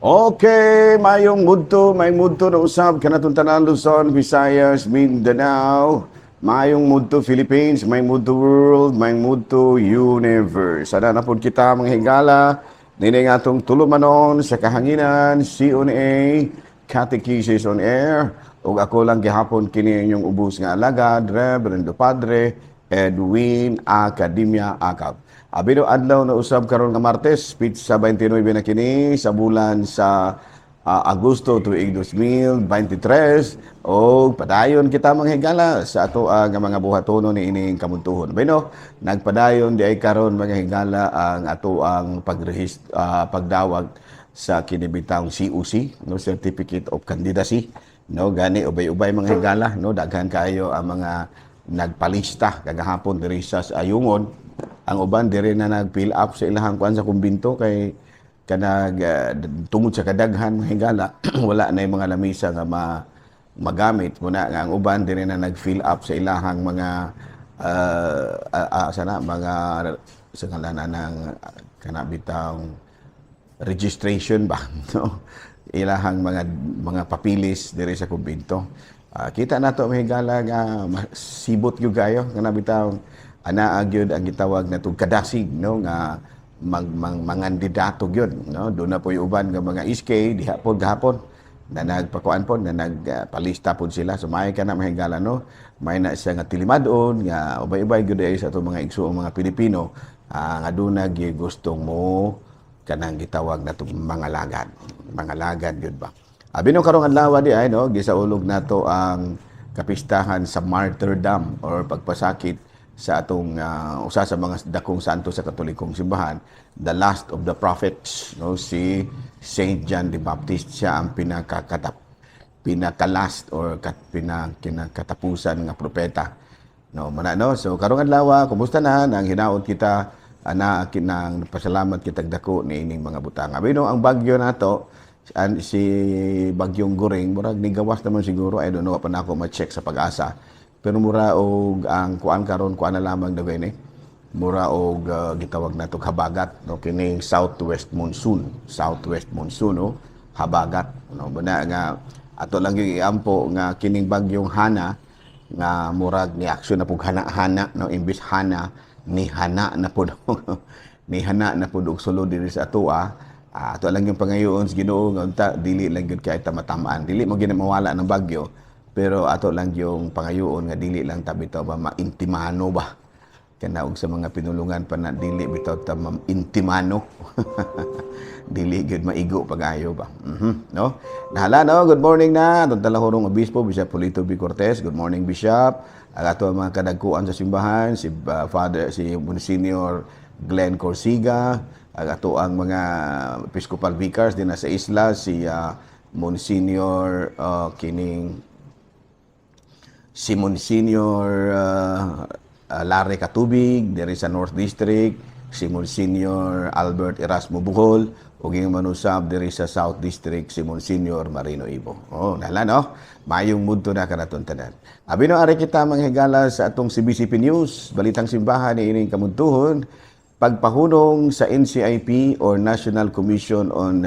Okay, mayong mudto na usab kanatong tanan, Luzon, Visayas, Mindanao, mayong mudto Philippines, mayong mudto world, mayong mudto universe. Sana na pud kita, mga higala, nini nga atong tulumanon sa kahanginan, CONA, Catechesis on Air, ug ako lang gihapon kini inyong ubos nga alagad, Reverendo Padre Edwin Academia Acab. Abi no, adlaw na usab karon nga Martes, petsa 29 na kini sa bulan sa Agosto tuig 2023, og padayon kita, mga higala, sa ato nga mga buhatonon ni ining kamuntuhon. Bueno, nagpadayon di ay karon, mga higala, ang ato ang pagdawag sa kinibitang COC, no, Certificate of Candidacy, no. Gani ubay-ubay, mga higala, no, daghan kaayo ang mga nagpalista kagahapon diri sa Ayungon. Ang uban diri na nag-fill up sa ilahang kuan sa kumbinto kay kanag tungod sa kadaghan, mga higala, wala na yung mga lamisa nga magamit muna nga ang uban diri na nag-fill up sa ilahang mga sana mga sa ngalan ng kana bitang registration ba, no, ilahang mga papilis diri sa kumbinto. Kita nato, mga higala, nga sibot gyud kayo kana bitaw anaa gyud ang gitawag na kadasig, no, nga mangandidato gyud, no. Doon na po yung uban nga mga SK diha pod gahapon na nagpakuan pod na nagpalista pod sila. So may ka na, mga higala, no, may na siya nga tilimad-on nga ubay-ubay gyud ay sa atong mga igsuong mga Pilipino nga duna gyud gustong mo kanang gitawag na mga lagad gyud ba. Abi no, karong adlaw di ay, no, gisaulog nato ang kapistahan sa martyrdom or pagpasakit sa atong usa sa mga dakong santo sa Katolikong simbahan, the last of the prophets, no, si Saint John the Baptist. Siya ang pinaka-last or kinakatapusan nga propeta. No, mana, no. So karong adlaw, kumusta na nang hinaot kita ana kinang pasalamat kitag dako ni ining mga butang. Abi no, ang bagyo nato si Bagyong Goring, murag nigawas naman siguro. I don't know, pa na ako ma-check sa Pag-asa. Pero mura og ang kuan karon, kuan na lamang daw ini. Mura og gitawag nato habagat, no, kining southwest monsoon, southwest monsoon, no, habagat, no. Muna nga ato lang yung iampo nga kining bagyong Hana nga murag ni aksyon na pug hana-hana, no, imbis hana ni hana na pud, ni hana na pud og sulod diri sa atoa. Ato lang yung pangayoon sa Ginoo nga unta dili lang gyud kay ta matamaan, dili mo gyud mawala ng bagyo, pero ato lang yung pangayoon nga dili lang ta bitaw ba maintimano ba, kana og sa mga pinulungan pa na dili bitaw ta intimano, dili gyud maigo pagayo ba. No, nahala, no. Good morning na atong talahurong obispo, Bishop Polito B. Cortez. Good morning, Bishop. Ang ato ang mga kadagkuan sa simbahan, si Father, si Monsignor Glenn Corsiga, ang ato ang mga episcopal vicars din sa isla, si Monsignor kining si Monsignor Larry Katubig diri sa North District, si Monsignor Albert Erasmo Buhol, ug yung manusab diri sa South District, si Monsignor Marino Ibo. Oh, nala, no. Mayong mudto na kanaton tanan. Abi no, ari kita, mga higala, sa atong CBCP News, balitang simbahan ni ining kamuntuhon, pagpahunong sa NCIP or National Commission on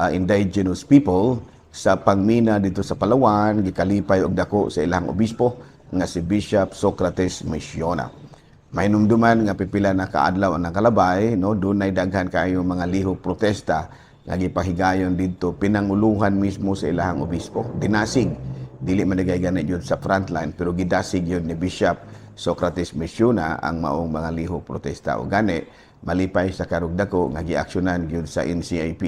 Indigenous People sa pangmina dito sa Palawan gikalipay og dako sa ilang obispo nga si Bishop Socrates Mesiona. Mainumduman nga pipila na kaadlaw ang nakalabay, no, dunay daghan kaayo mga lihok protesta nga gipahigayon didto, pinanguluhan mismo sa ilahang obispo. Dinasig, dili man nagay gani jud sa frontline, pero gidasig yun ni Bishop Socrates Mesiona ang maong mga lihok protesta. O gani malipay sa karug dako nga giaksyonan gyud sa NCIP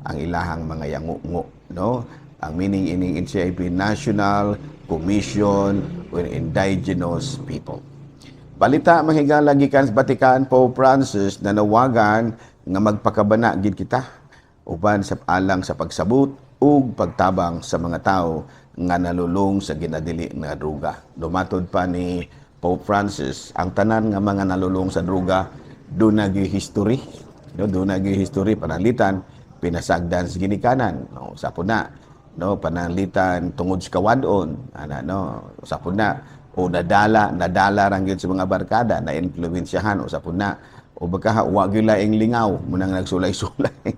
ang ilahang mga yangungo, no. Ang meaning ining NCIP, National Commission on Indigenous People. Balita, mga higala, gikan sa Vatican, Pope Francis nanawagan nga magpakabana gid kita uban sa alang sa pagsabot ug pagtabang sa mga tao nga nalulong sa ginadili nga druga. Lumatod pa ni Pope Francis, ang tanan nga mga nalulong sa druga duna gyud history, no, duna gyud history. Pananglitan pinasagdan sa ginikanan, no, sapod na, no, pananglitan tungod sa kawadon ana, no, sapod na, o nadala nadala rang gyud sa mga barkada na influensyahan o sapod na, o baka wa gyud laing lingaw munang nagsulay-sulay.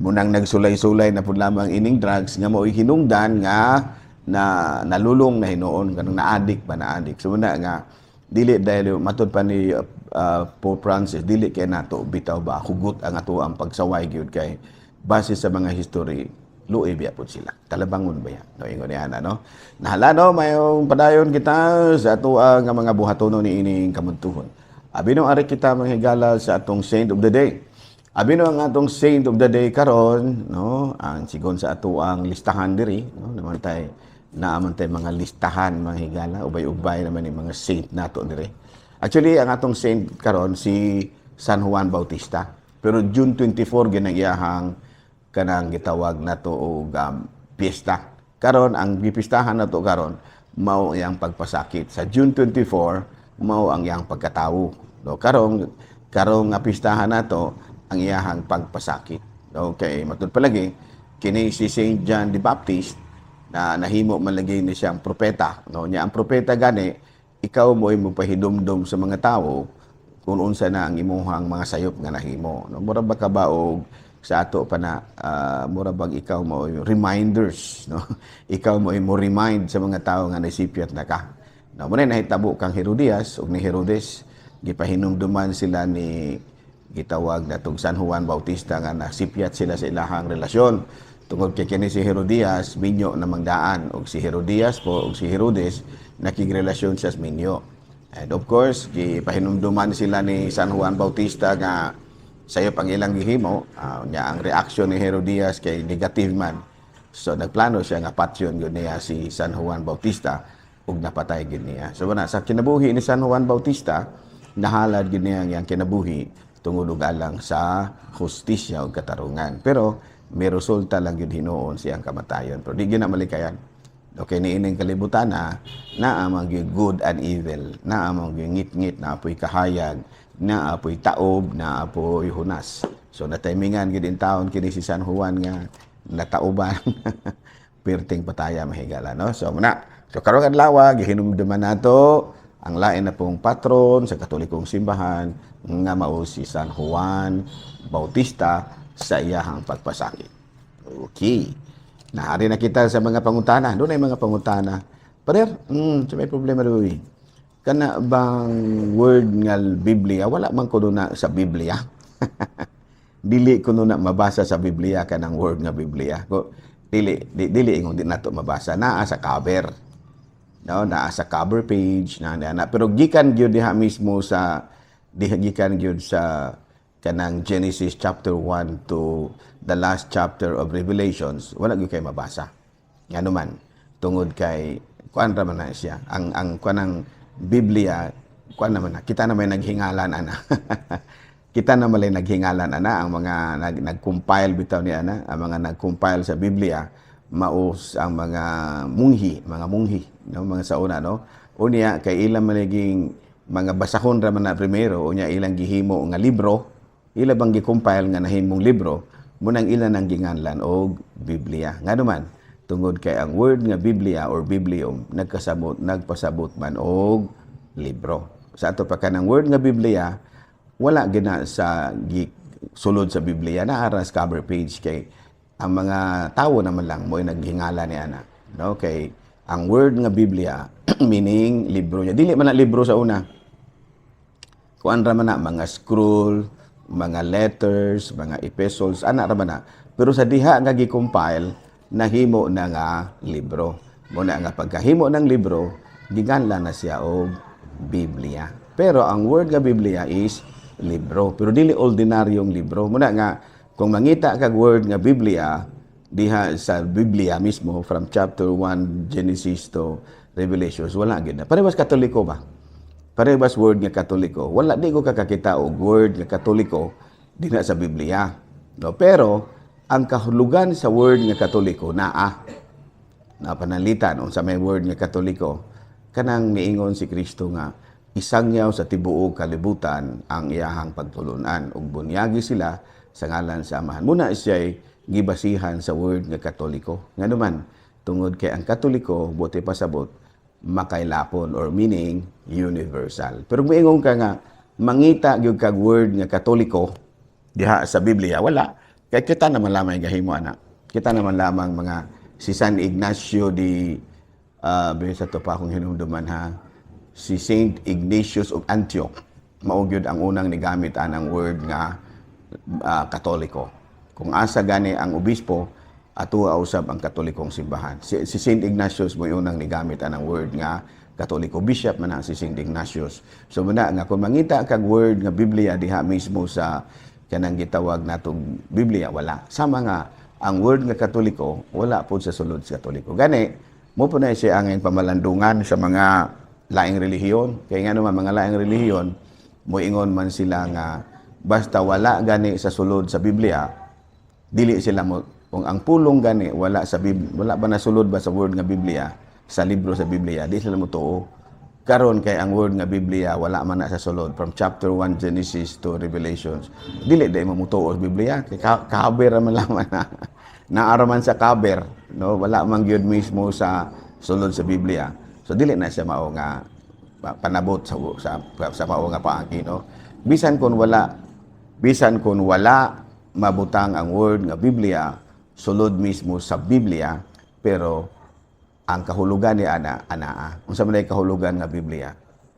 Munang nagsulay-sulay na pud lamang ining drugs nga mao'y hinungdan nga na nalulong na hinuon, kanang na-addict ba, na-addict. So muna nga dili, dahil matud pa ni Pope Francis, dili kay nato bitaw ba hugot ang ato ang pagsaway gyud, kay base sa mga history, luoy biya pud sila, talabangon ba yan, no? Ingon niya na, no? Nahala, no? Mayong padayon kita sa ato nga mga buhatono ni ining kamuntuhon. Abi no, ari kita, mga higala, sa atong saint of the day. Abi no, ang atong saint of the day karon, no, ang sigon sa ato ang listahan diri, no, naman tay naaman tay mga listahan, mga higala, ubay-ubay naman yung mga saint nato diri. Actually, ang atong saint karon si San Juan Bautista. Pero June 24 ginang iyahang kanang gitawag nato og piyesta. Karon, ang gipistahan nato karon mao iyang pagpasakit. Sa June 24 mao ang iyang pagkatawo. No, karong karong nga pistahan nato ang iyahang pagpasakit. Okay, matud palagi kini si Saint John the Baptist na nahimo man lagi ni siyang propeta, no? Nya ang propeta gani, ikaw mo mo pahidumdum sa mga tao kung unsa na ang imuhang mga sayop nga nahimo, no? Mura ba ka ba og sa ato pa na mura bag ikaw mo reminders, no? Ikaw mo mo remind sa mga tao nga nasipyat na ka, no? Mo na nahitabo kang Herodias ug ni Herodes. Gipahinumduman sila ni gitawag na tong San Juan Bautista nga nasipyat sila sa ilahang relasyon, tungod kay kini si Herodias minyo na mangdaan, og si Herodias po og si Herodes nakigrelasyon siya sa minyo. And of course, gipahinumduman sila ni San Juan Bautista nga sayop ang ilang gihimo. Nya ang reaction ni Herodias kay negative man. So nagplano siya nga patyon gyud niya si San Juan Bautista ug napatay gyud niya. So wala sa kinabuhi ni San Juan Bautista, nahalad gyud niya ang iyang kinabuhi tungod og alang sa hustisya ug katarungan. Pero may resulta lang gyud hinuon siyang kamatayon. Pero di gyud na malikayan. Okay, ni ining kalibutan na naa man gyud good and evil, naa man gyud ngit-ngit, naa po'y kahayag, naa po'y taob, naa po'y hunas. So natimingan gyud in taon kini si San Juan nga natauban. Pirting pataya, mahigala, no? So muna. So karong adlaw, gihinumduman nato ang lain na pong patron sa Katolikong simbahan nga mao si San Juan Bautista sa iyahang pagpasakit. Okay. Naari na kita sa mga pangutana. Doon ay mga pangutana. Pader, so may problema doon. Kana bang word nga Biblia, wala man ko na sa Biblia. Dili ko na mabasa sa Biblia kanang word nga Biblia. Ko, dili, dili ingon di nato mabasa. Naa sa cover. No, naa sa cover page na na, na. Pero gikan gyud diha mismo sa diha, gikan gyud sa kanang Genesis chapter 1 to the last chapter of Revelations, wala gyud kay mabasa. Ngano man, tungod kay kuan ra man na siya. Ang kuan ng Biblia, kuan naman na, kita na may naghingalan ana. Kita na malay naghingalan ana, ang mga nag-compile bitaw ni ana, ang mga nag-compile sa Biblia maos ang mga munghi, no, mga sa una, no? Unya kay ilang maliging mga basahon ra man na primero, unya ilang gihimo nga libro, ila bang gi-compile nga nahimong libro, munang ila nang ginganlan og Biblia. Ngano man, tungod kay ang word nga Biblia or Biblium nagkasabot, nagpasabot man og libro. Sa ato pa, kanang word nga Biblia wala gina sa sulod sa Biblia, naa ra sa cover page, kay ang mga tawo naman lang mo'y naghingala ni ana, no? Kay ang word nga Biblia meaning libro niya. Dili man na libro sa una, kuan ra man na, mga scroll, mga letters, mga epistles, ana ra man na. Pero sa diha nga gi-compile, nahimo na nga libro. Mo na nga pagkahimo ng libro, giganlan na siya og Biblia. Pero ang word nga Biblia is libro, pero dili ordinaryong libro. Muna nga kung mangita kag word nga Biblia diha sa Biblia mismo from chapter 1 Genesis to Revelations, wala gyud na. Parehas Katoliko ba? Parehas word nga Katoliko. Wala, di ko kakakita og word nga Katoliko dinha sa Biblia. No, pero ang kahulugan sa word nga Katoliko naa. Napanalitan unsa may word nga Katoliko, kanang niingon si Kristo nga isangyaw sa tibuok kalibutan ang iyahang pagtulunan ug bunyagi sila sa ngalan sa Amahan. Muna siya'y gibasihan sa word nga Katoliko. Ngano man, tungod kay ang Katoliko buot pasabot makailapon or meaning universal. Pero moingon ka nga mangita gyud kag word nga Katoliko diha sa Biblia, wala. Kay kita naman lamang gahimo ana. Kita naman lamang mga si San Ignacio di sa to pa akong hinumduman ha, si Saint Ignatius of Antioch mao gyud ang unang nigamit anang word nga Katoliko. Kung asa gani ang obispo, ato usab ang Katolikong simbahan. Si Saint Ignatius mo unang nigamit anang word nga Katoliko. Bishop man na si Saint Ignatius. So muna nga kung mangita kag word nga Biblia diha mismo sa kanang gitawag natong Biblia, wala. Sama nga ang word nga Katoliko wala pod sa sulod sa Katoliko. Gani mo po na siya ang pamalandungan sa mga laing relihiyon. Kay nga naman mga laing relihiyon, moingon man sila nga basta wala gani sa sulod sa Biblia, dili sila mo. Kung ang pulong gani wala sa Biblia, wala ba nasulod ba sa word nga Biblia, sa libro sa Biblia, di sila mo tuo. Karon kay ang word nga Biblia wala man na sa sulod from chapter 1 Genesis to Revelations, dili dai mo mutuo sa Biblia kay cover man lamang na naaraman sa cover, no? Wala man gyud mismo sa sulod sa Biblia, so dili na siya mao nga panabot sa mao nga paagi, no? Bisan kung wala mabutang ang word nga Biblia sulod mismo sa Biblia, pero ang kahulugan ni ana anaa. Unsa man ay kahulugan nga Biblia?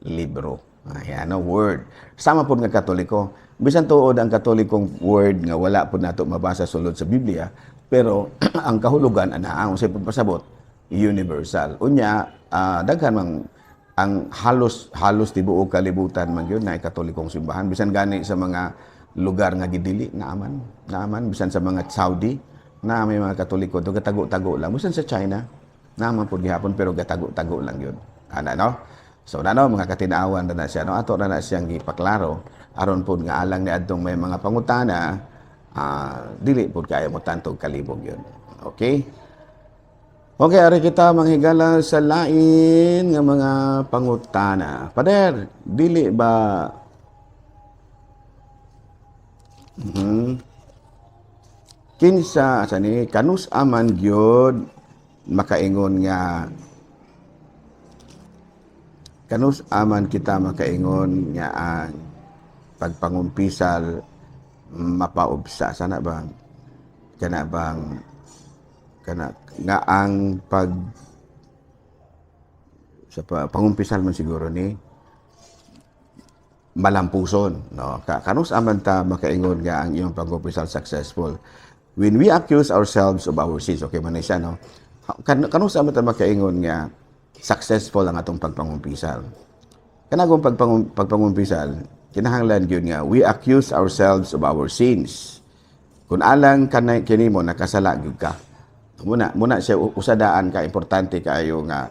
Libro. Ayan, no, word. Sama pod nga Katoliko. Bisan tuod ang Katolikong word nga wala pod nato mabasa sulod sa Biblia, pero ang kahulugan anaa. Unsay pagpasabot? Universal. Unya, daghan mang ang halos halos tibuok kalibutan man gyud na Katolikong simbahan, bisan gani sa mga lugar nga gidili naaman naaman, bisan sa mga Saudi na may mga Katoliko do, gatago-tago lang. Bisan sa China naaman pud gihapon, pero gatago-tago lang yun ana, no? So na, no, mga katinaawan na siya, no? Ato na na siyang gipaklaro aron pud nga alang ni adtong may mga pangutana, dili pud kayo mo tantog kalibog yun. Okay. Okay, ari kita manghigala sa lain nga mga pangutana. Pader, dili ba Kinsa sa ni kanus aman gyud makaingon nga kanus aman kita makaingon nga ang pagpangumpisal mapaubsa? Sana bang kana bang kana nga ang pag sa pangumpisal man siguro ni malampuson, no? Kanus aman ta makaingon nga ang iyong pangumpisal successful? When we accuse ourselves of our sins, okay man na siya, no? Kanus aman ta makaingon nga successful ang atong pagpangumpisal? Kanagong pagpangumpisal, kinahanglan gyud nga we accuse ourselves of our sins. Kung alang kanay kini mo nakasala gyud ka. Muna siya usadaan ka importante kaayo nga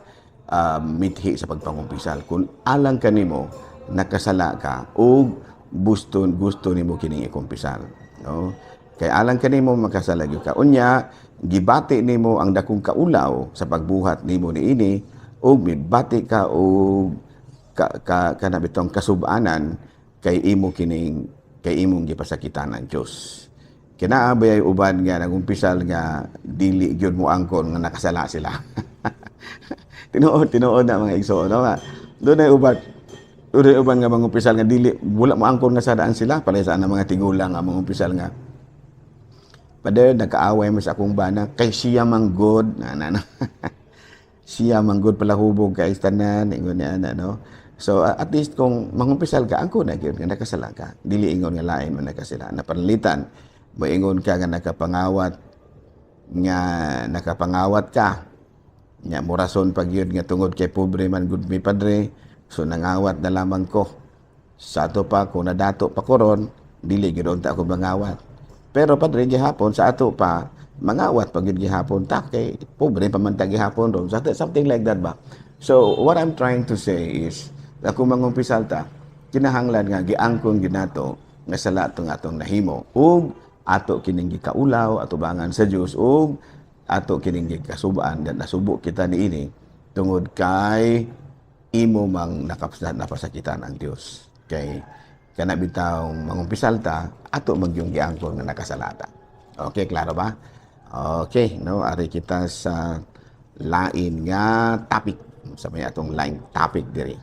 mithi sa pagpangumpisal. Kung alang kanimo nakasala ka ug gusto gusto nimo kining ikumpisal, no? Kay alang kanimo makasala gyud ka. Unya gibati nimo ang dakong kaulaw sa pagbuhat nimo niini ug mibati ka og ka, ka kana bitong kasubanan kay imo kining kay imong gipasakitan ang Dios. Kinaa bay uban nga nagumpisal nga dili gyud mo angkon nga nakasala sila. Tinuod, tinuod na, mga igsoon, no? Nga doon ay uban nga mangumpisal nga dili wala mo angkon nga sadaan sila, para sa mga tigulang nga mangumpisal nga, "Pader, nagkaaway mo sa akong bana kay siya manggod na na, na. Siya manggod palahubog kay tanan," ingon niya ana, no? So at least kung mangumpisal ka, angkon na gyud nga nakasala ka. Dili ingon nga lain man nakasala. Napanalitan moingon ka nga nakapangawat ka nya, morason pag yun nga tungod kay pobre man gud mi, padre, so nangawat na lamang ko. Sa ato pa, kung nadato pa ko ron, dili gyud unta ako mangawat, pero padre, gihapon sa ato pa mangawat pag yun gihapon ta kay pobre pa man ta gihapon ron. Something like that ba? So what I'm trying to say is ako mangumpisal ta, kinahanglan nga giangkon ginato nga sala tong atong nahimo ug ato kining gikaulaw atubangan sa Dios ug ato kining gikasuban nga nasubo kita niini tungod kay imo mang napasakitan ang Dios. Kay kana bitaw mangumpisal ta, ato magyung giangkon nga nakasalata. Okay, klaro ba? Okay, no? Ari kita sa lain nga topic, sa may atong lain topic diri.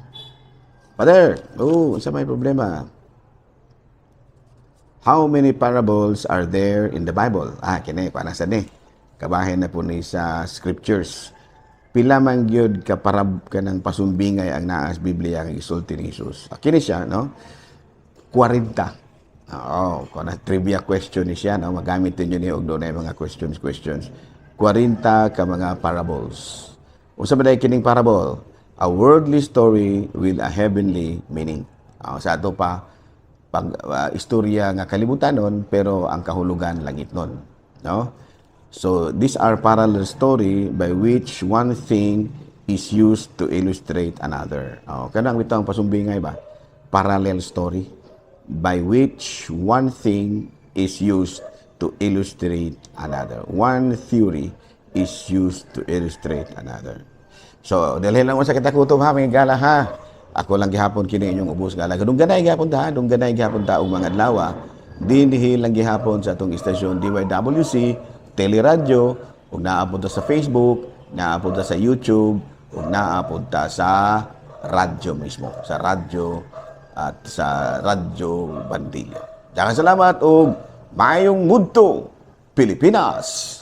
Father, oh, sa may problema? How many parables are there in the Bible? Ah, kini kuan sa ni. Kabahin na po ni sa scriptures. Pila man gyud ka parab kanang pasumbingay ang naa sa Biblia nga gisulti ni Jesus? Ah, kini siya, no? 40. Oo, kung na trivia question ni siya, no? Magamit ninyo ni og dunay mga questions questions. 40 ka mga parables. Unsa ba diay kining parable? A worldly story with a heavenly meaning. Sa ato pa pag istorya nga kalibutanon pero ang kahulugan langit nun, no? So these are parallel story by which one thing is used to illustrate another. Oh, kanang bitawng pasumbingay ba? Parallel story by which one thing is used to illustrate another. One theory is used to illustrate another. So, dili lang mo sa kita kutob ha, mga gala ha. Ako lang gihapon kini inyong ubos gala. Dungganay gihapon ta, dungganay gihapon ta og mga adlaw. Dinhi lang gihapon sa atong istasyon DYWC, Teleradyo, ug naa pod ta sa Facebook, naa pod ta sa YouTube, ug naa pod ta sa radyo mismo, sa radyo at sa Radyo Bandilyo. Daghang salamat ug maayong mudto, Pilipinas!